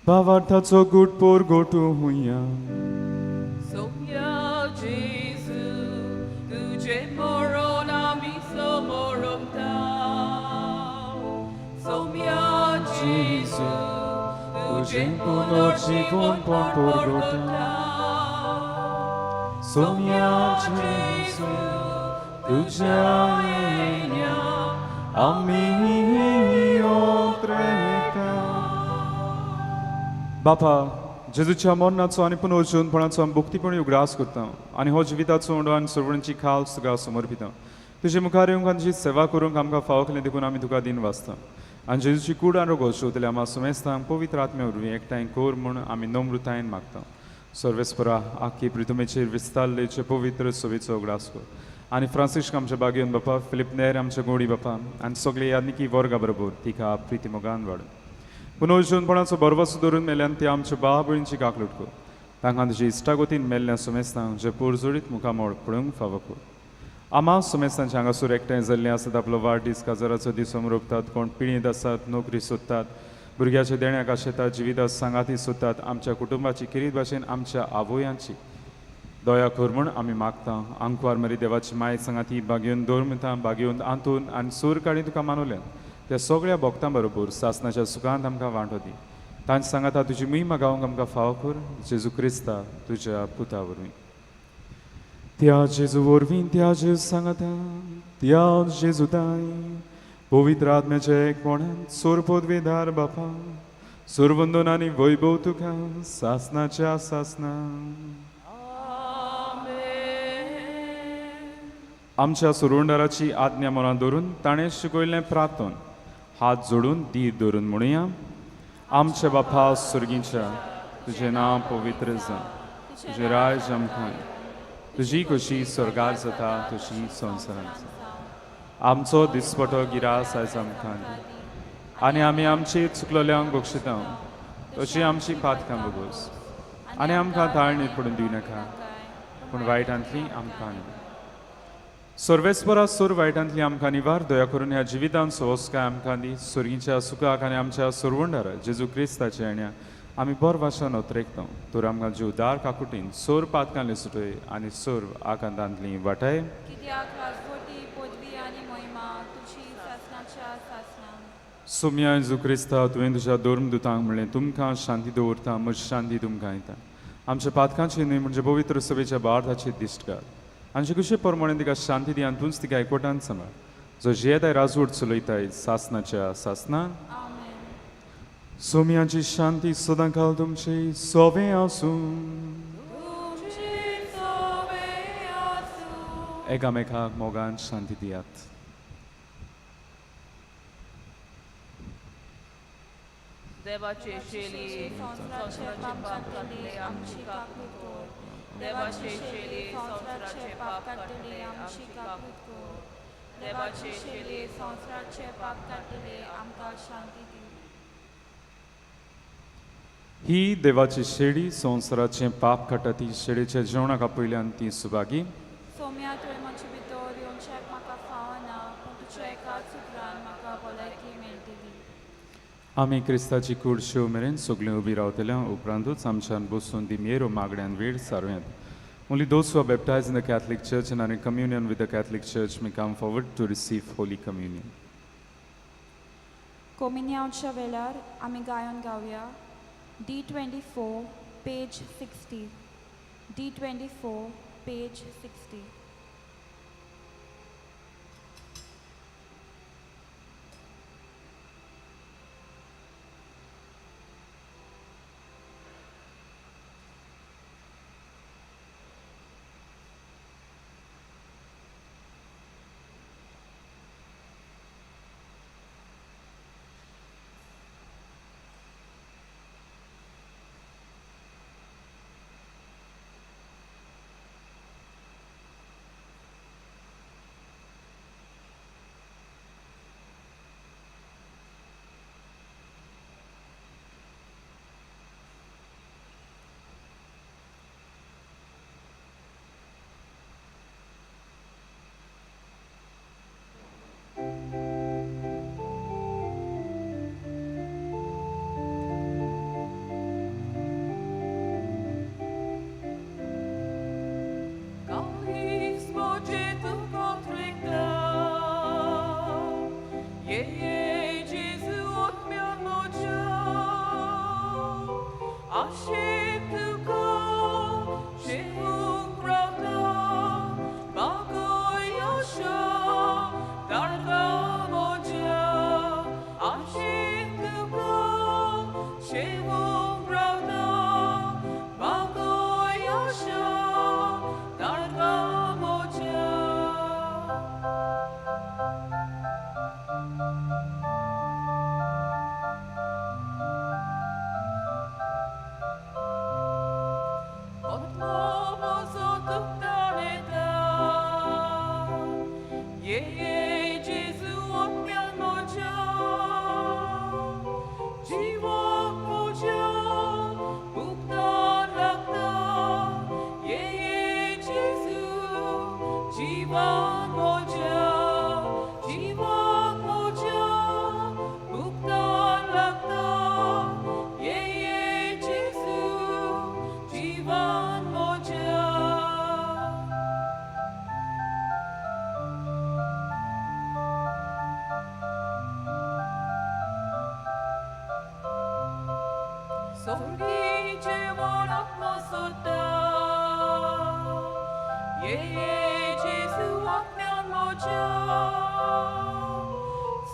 भावार्थाचो गूट पोर गोटू हुया. सोम्या जेजू तुझे मरण आमी समोरमता, सोम्या जेजू तुझे पुनर्जीवन पोरगोटा, सोम्या जेजू तुझ्या येण्या आमी. बापा जेजूच्या मरणाचो आनी पुनर्जीवनपणाचो आमी भक्तीपणी उगडास करता आनी हो जिविताचो उंडो आनी सर्वणची खाल तुका समर्पिता. तुजे मुखार येवंक आनी तुजी सेवा करूंक आमकां फावो केलें देखून आमी तुका दिन वाचता आनी जेजूची कूड आनी रोगो शेवतले आमा सुमेस्तांक पवित्र आत्म्या वरवीं एकठांय कर म्हूण आमी नम्रतायेन मागता. सर्वेस्परा आखी प्रितुमेचेर विस्तारलेचे पवित्र सभेचो उगडास कर आनी फ्रांसिस्क आमच्या बागेवन बापा, फिलीप नेर आमच्या गोडी बापा आनी सगळे यादनिकी वर्गा बरोबर तिका प्रिती मोगान वाडून पुनर्जीवनपणाचो भरवसो धरून मेल्यान ती आमच्या भाव भयणीची काकलूट कर. तांकां तुजी इश्टागतीन मेल्ल्या सुमेस्तांक जे पोरजोडीत मुखामळ पळोवंक फावो कर. आमा सुमेस्तांचे हांगासर एकठांय जाल्ले आसात, आपलो वाडदीस काजाराचो दीस समरोपतात, कोण पिळयेंत आसात, नोकरी सोदतात, भुरग्याच्या देण्याक आशेतात, जिविता सांगाती सोदतात, आमच्या कुटुंबाची किरीत भाशेन आमच्या आवयांची दया कर म्हूण आमी मागता. आंकवार मरी देवाची माय सांगाती बागेवन दवर बागेवन आंतून आनी सूर काडी तुका मानवल्यान त्या सगळ्या भक्तां बरोबर सासनाच्या सुखांत आमकां वांटो दी. तांचे सांगाता तुजी महिमा गावंक आमकां फावो कर जेजू क्रिस्ता तुज्या पुता वरवीं. त्या जेजू वरवीं, त्या जेजू सांगाता, त्या जेजू ताई पवित्र आत्म्याच्या एकपणान सोरपोदवेदार बापा सुरवंदन आनी वैभव तुका सासनाच्या सासना. आमच्या सुरुंडाराची आज्ञा मनात धरून ताणें शिकयल्लें प्रार्थन हात जोडून धीर धरून म्हणुया. आमच्या बापा सुर्गीच्या, तुजें नांव पवित्र जावं, तुजें राज आमकां, तुजी खोशी स्वर्गार जाता तशी संवसारांत जावं. आमचो दिसपटो गिरास आयज आमकां दी आनी आमी आमची चुकलोल्यांक बक्षिता तशी आमची पातकां बगोस आनी आमकां ताळणीत पडून दिवनाका, पूण वायटांतली आमकां न्हय. सर्वेस्परा सोर वायटांतली आमकां निवार, दया करून ह्या जिवितान सोवस्काय आमकां दी. सुर्गीच्या सुखाक आनी आमच्या सुरवंडार जेजू क्रिस्ताच्या येण्या आमी बर वाशान ओतरेकता. तर आमकां जीवदार काकुटीन सोर पातकांली सुटय आनी सोर आकांतांतली वाटाय. सोम्या जेजू क्रिस्ता, तुवें तुज्या धर्मदुतांक म्हणलें, तुमकां शांती दवरता, म्हजी शांती तुमकां येता. आमच्या पातकांची न्हय म्हणजे पवित्र सभेच्या भारताची दिश्ट घाल आनी कुशे प्रमाणे तिका शांती दी आनी तूंच तिका एकवटान सांबाळ, जो जियेताय राजवट चलयताय सासनाच्या सासना. सोम्याची शांती सदां काल तुमची सोवे आसूं. एकामेकाक मोगान शांती दियात. देवाचे शेली संवसाराचे पाप काडटले आमची काकूट कर. देवाचे शेली संवसाराचे पाप काडटले आमची काकूट कर. देवाचे शेली संवसाराचे पाप काडटले आमकां शांती दी. ही देवाची शेडी संवसाराचें पाप काडटा, ती शेडीच्या जेवणाक आपयल्यान ती सुभागी. सोम्या, तुवें म्हजे भितर येवच्याक म्हाका फावना, पूण तुज्या एकाच उतरान म्हाका भलायकी मेळटली. आमी क्रिस्ताची कूड शेव मेरेन सगळीं उबी रावतल्या उपरांतूच आमच्यान बसून दिमयेरो मागण्यान वेळ सारूं येता. Only those who are baptized in the Catholic Church and are in communion with the Catholic Church may come forward to receive Holy Communion. कोमिन्यांवच्या वेळार आमी गायन गावया. D24 page 60. D24 page 60. Ye Jesu atmyan moja.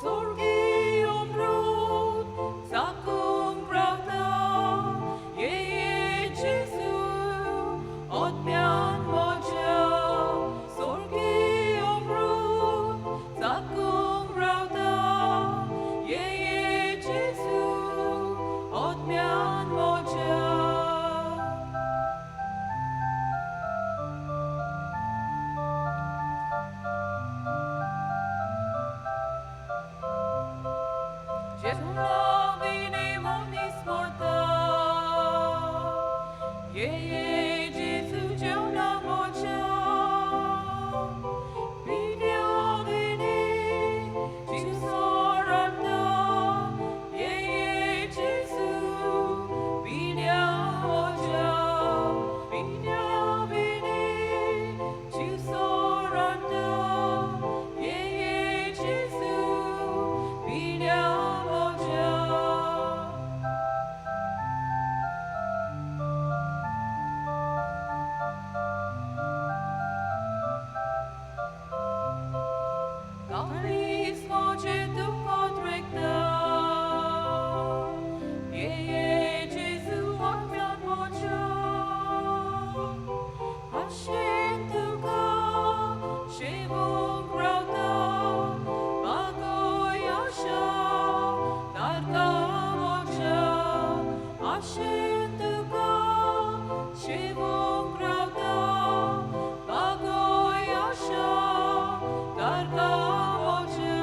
So ये जेजू जेवणा मोजा पिल्या विनी जिसोरांता ये जेजू पिल्या मोजा पिल्या विनी जिसोरांता ये जेजू पिल्या मोजा. Kalis moje tu kontrekta, ye Jesu aklan moja, Hashem tuka shevon krauta, bagoy asha darka moja, Hashem tuka shevon krauta, bagoy asha darka moja.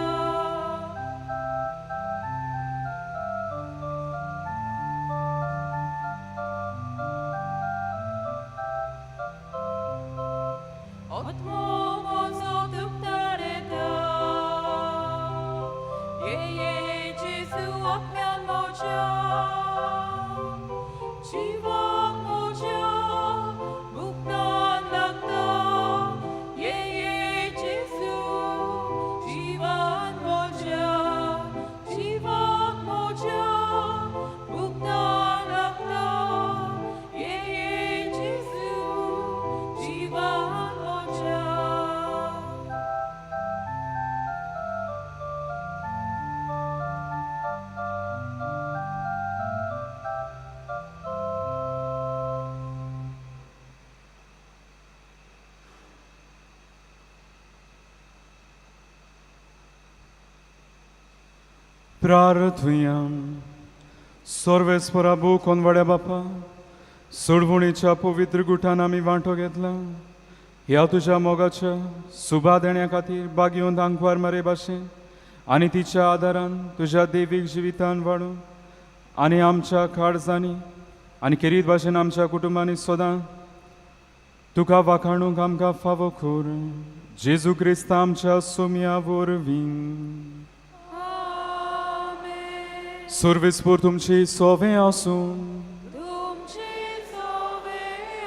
Otmo mozo tuktareta, ye Jesu aklan moja, jivak moja, muktan lakta, ye Jesu jivan moja, jivak moja, muktan lakta, ye Jesu jivan moja. प्रार्थुया. सर्वेस्परा कोनवाड्या बापा, सोडवणीच्या पवित्र गुठान आमी वांटो घेतला ह्या तुज्या मोगाच्या सुबा देण्या खातीर बागेवन आंकवार मारे भाशेन आनी तिच्या आदारान तुज्या देवीक जिवितान वाडूं आनी आमच्या काळजांनी आनी खेरीत भाशेन आमच्या कुटुंबांनी सदां तुका वाखाणूंक आमकां फावो कर, जेजू क्रिस्ता आमच्या सोम्या वरवीं. आमेन. सर्वेस्पोर तुमची सोवे आसूं. तुमचे सोवे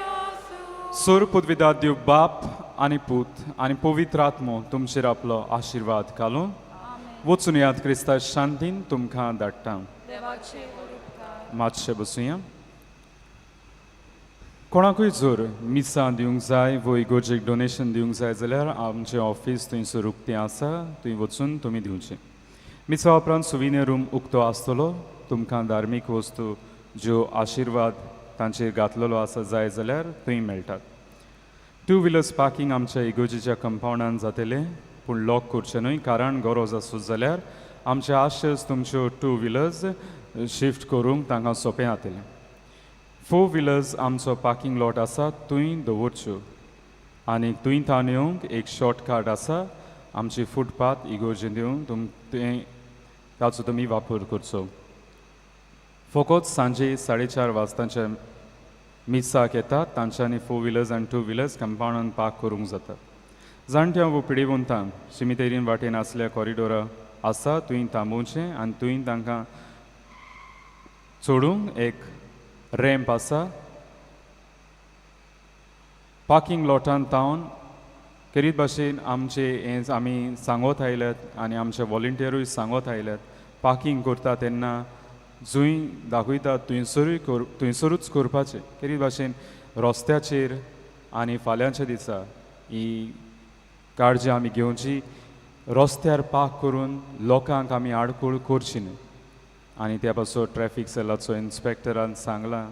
आसूं. सोर पदवीदार देव बाप आनी पूत आनी पवित्र आत्मो तुमचेर आपलो आशिर्वाद घालून वचून याद क्रिस्ता शांतीन तुमकां धाडटा. देवाचे उपकार. मातशें बसुया. कोणाकूय जर मिसां दिवंक जाय वो इगोर्जेक डोनेशन दिवंक जाय जाल्यार आमचें ऑफीस थंयसर उक्तें आसा, थंय वचून तुमी दिवचें. मिसा उपरांत सुविनियर रूम उक्तो आसतलो. तुमकां धार्मीक वस्तू ज्यो आशिर्वाद तांचेर घातलेलो आसा जाय जाल्यार थंय मेळटात. टू व्हिलर्स पार्किंग आमच्या इगोर्जेच्या कंपावंडान जातलें, पूण लॉक करचें न्हय, कारण गरज आसत जाल्यार आमचे आशेस तुमच्यो टू व्हिलर्स शिफ्ट करूंक तांकां सोंपें जातलें. फोर व्हिलर्स आमचो पार्किंग लॉट आसा थंय दवरच्यो आनी थंय थावन येवंक एक शॉर्टकट आसा आमची फुटपाथ इगोर्जेंत येवंक तुम तें ताचो तुमी वापर करचो. फकत सांजे 4:30 वाजतांच्या मिसाक येतात तांच्यांनी फोर व्हिलर्स आनी टू व्हिलर्स कंपावंडान पार्क करूंक जाता. जाणट्यां वो पिडेवंतां शिमितेरीन वाटेन आसल्या कॉरिडोरा आसा थंय थांबोवचें आनी थंय तांकां चडूंक एक रॅम्प आसा. पार्किंग लॉटान तावन खेरीत भाशेन आमचे हें आमी सांगत आयल्यात आनी आमचे वॉलंटियरूय सांगत आयल्यात, पार्किंग करता तेन्ना जंय दाखयता थंयसरूय थंयसरूच करपाचें. खेरीत भाशेन रस्त्याचेर आनी फाल्यांच्या दिसा ही काळजी आमी घेवची, रस्त्यार पार्क करून लोकांक आमी आडखळ करची न्हय. आनी त्या पासून ट्रॅफीक सेलाचो इन्स्पेक्टरान सांगलां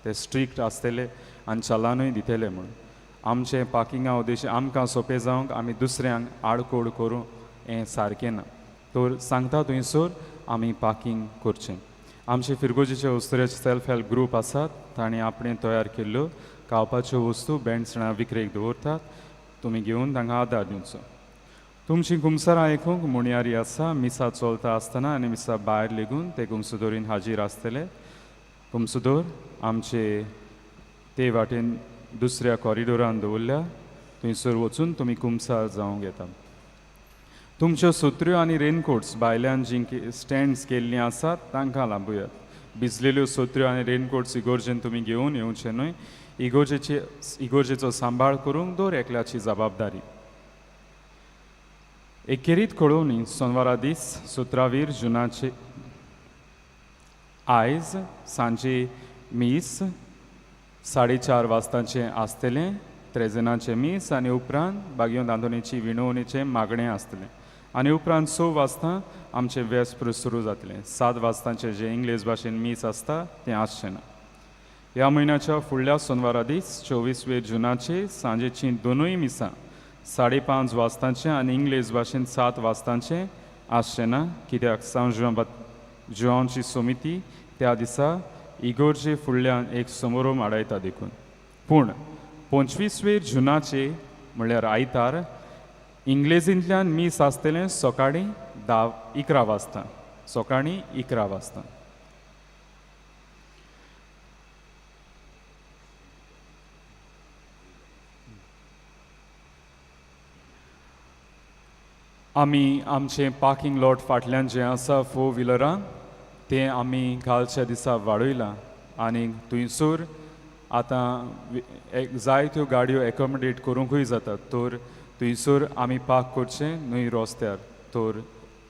ते स्ट्रिक्ट आसतले आनी चलानूय दितले म्हूण. आमचें पार्किंगा उद्देश आमकां सोंपें जावंक आमी दुसऱ्यांक आडखळ करूं हें सारकें ना, तर सांगता थंयसर आमी पार्किंग करचें. आमचे फिरगोजीचे उस्तुरेचे सेल्फ हेल्प ग्रूप आसात, तांणी आपणें तयार केल्ल्यो खावपाच्यो वस्तू बेणसणां विक्रेक दवरतात, तुमी घेवन तांकां आदार दिवचो. तुमची कुमसारां आयकूंक मुणयारी आसा. मिसा चलता आसतना आनी मिसा भायर लेगून ते कुमसुदोरीन हाजीर आसतले. कुमसुदोर आमचे ते वाटेन दुसऱ्या कॉरिडोरान दवरल्या, थंयसर वचून तुमी कुमसार जावंक येता. तुमच्यो सत्र्यो आनी रेनकोट्स भायल्यान जीं स्टँड्स केल्लीं आसात तांकां लांबुयात. भिजलेल्यो सत्र्यो आनी रेनकोट्स इगोर्जेन तुमी घेवन येवचे न्हय. इगोर्जेचो सांबाळ करूंक दर एकल्याची जबाबदारी. एकेरीत कळोवणी सोनवारा दीस 17 जुनाचे आयज सांजे मीस 4:30 वाजतांचें आसतलें, त्रेजेनाचें मीस आनी उपरांत बागयोन आंतोनीची विणवणीचें मागणें आसतलें आनी उपरांत 6 वाजता आमचें वेस्प्र सुरू जातलें. 7 वाजतांचें जें इंग्लीश भाशेन मीस आसता तें आसचें ना. ह्या म्हयन्याच्या फुडल्या सोनवारा दीस 24 जुनाचे सांजेचीं दोनूय मिसां 5:30 वाजतांचें आनी इंग्लीश भाशेन 7 वाजतांचें आसचें ना, कित्याक सांव जुआंवची समिती त्या दिसा इगोर्जे फुडल्यान एक समारोह आडायता देखून. पूण 25 जुनाचे म्हणल्यार आयतार इंग्लेजींतल्यान मीस आसतलें सकाळीं 11 वाजता, सकाळीं 11 वाजता. आमी आमचें पार्किंग लॉट फाटल्यान जें आसा 4 व्हिलरां तें आमी कालच्या दिसा वाडयलां आनी थंयसर आतां जायत्यो गाडयो एकोमोडेट करूंकूय जातात, तर थंयसर आमी पार्क करचें न्हय रस्त्यार. तर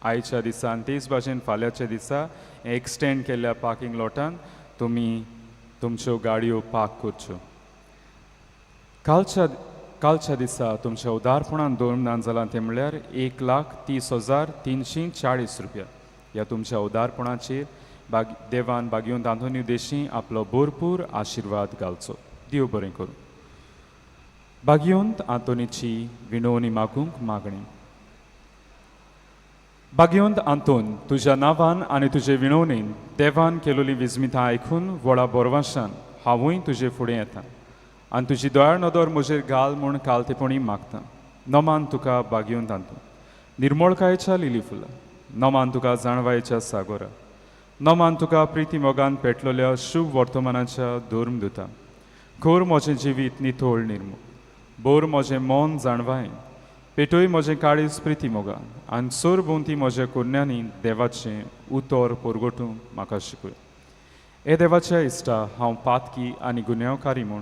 आयच्या दिसा आनी तेच भाशेन फाल्यांच्या दिसा एक्सटेंड केल्ल्या पार्किंग लॉटान तुमी तुमच्यो गाडयो पार्क करच्यो. कालच्या दिसा तुमच्या उदारपणान दोन जालां तें म्हणल्यार 1,30,340 रुपया. ह्या तुमच्या उदारपणाचेर देवान बागयोन आंतोनी देशी आपलो भरपूर आशिर्वाद घालचो. देव बरें करूं. बागयोन आंतोनीची विणवणी मागूंक मागणी. बागयोन आंतोन, तुज्या नांवान आनी तुजे विणवणीन देवान केलोली विजमितां आयकून व्हडा बोरवाशान हांवूय तुजे फुडें येता आनी तुजी दयाळ नदर म्हजेर घाल म्हूण कालतेपणी मागता. नमान तुका बागयोन आंतोन, निर्मळकायेच्या लिली फुलां, नमान तुका जाणवायेच्या सागोरा, नमान तुका प्रिती मोगान पेटलेल्या शुभ वर्तमानाच्या धर्मदुता. खोर म्हजें जिवीत नितळ निर्मूळ, बोर म्हजें मन जाणवायेन, पेटोय म्हजें काळीज प्रिती मोगान आनी सरभोंवती म्हज्या कुरण्यांनी देवाचें उतर परगटूंक म्हाका शिकय. हे देवाच्या इश्टा, हांव पातकी आनी गुन्यांवकारी म्हूण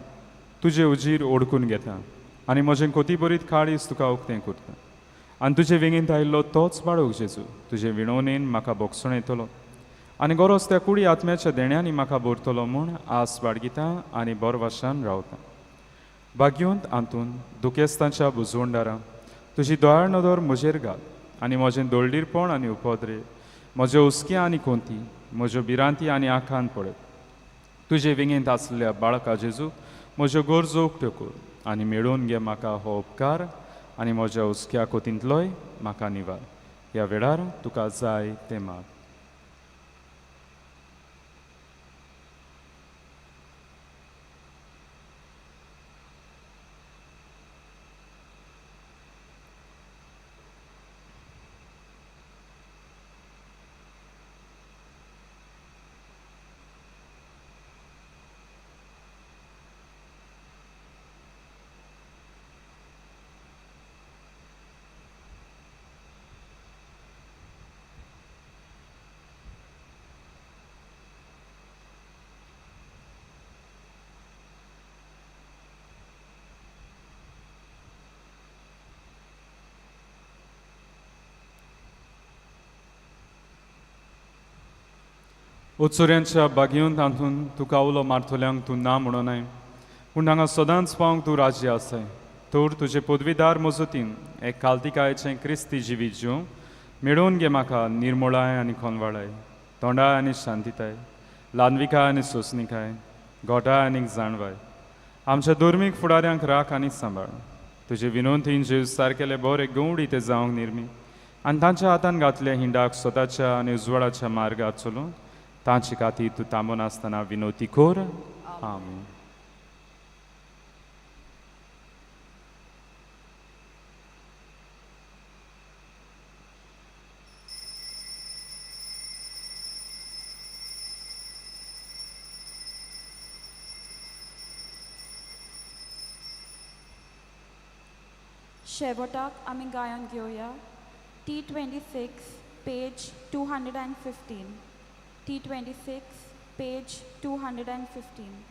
तुजे उजीर ओडकून घेता आनी म्हजें कोतीबरीत काळीज तुका उक्तें करता आनी तुजे वेंगेंत आयिल्लो तोच बाळक जेजू तुजे विणवणेन म्हाका बोगसण येतलो आनी गरज त्या कुडी आत्म्याच्या देण्यांनी म्हाका भरतलो म्हूण आस बाळगिता आनी बोरवाशान रावता. बागयोंत आंतून दुखेस्तांच्या बुजवंडारा तुजी दयाळ नदर म्हजेर घाल आनी म्हजें दोळडीरपण आनी उपद्रे, म्हज्यो हुस्के आनी कोंती, म्हज्यो भिरांती आनी आखान पळय. तुजे वेंगेंत आसलेल्या बाळका जेजू म्हज्यो गरजो उक्त्यो कर आनी मेळोवन घे म्हाका हो उपकार आनी म्हज्या हुस्क्या कोतींतलोय म्हाका निवार. ह्या वेळार तुका जाय तें माग. उत्सुऱ्यांच्या बागयोन तातूंत तुका उलो मारतल्यांक तूं ना म्हणोनाय, पूण हांगा सदांच पावंक तूं राजी आसाय. तर तुजे पदवीदार मजतीन एक कालतिकायेचें क्रिस्ती जिवीत जीव मेळोवन घे म्हाका निर्मोळाय आनी खोनवाळाय, तोंडाय आनी शांतिताय, ल्हानविकाय आनी सोंसणिकाय, गोठाय आनी जाणवाय. आमच्या धर्मीक फुडाऱ्यांक राख आनी सांबाळ. तुजे विनोंतीन जीव सारकेले बरे गवडी ते जावंक निर्मी आनी तांच्या हातान घातल्या हिंडाक स्वताच्या आनी उजवाडाच्या मार्गार चलून तांचे खातीर तूं थांबून आसतना विनोती कर. आमेन. शेवटाक आमी गायन घेवया T 26 page 215. T 26 page 215.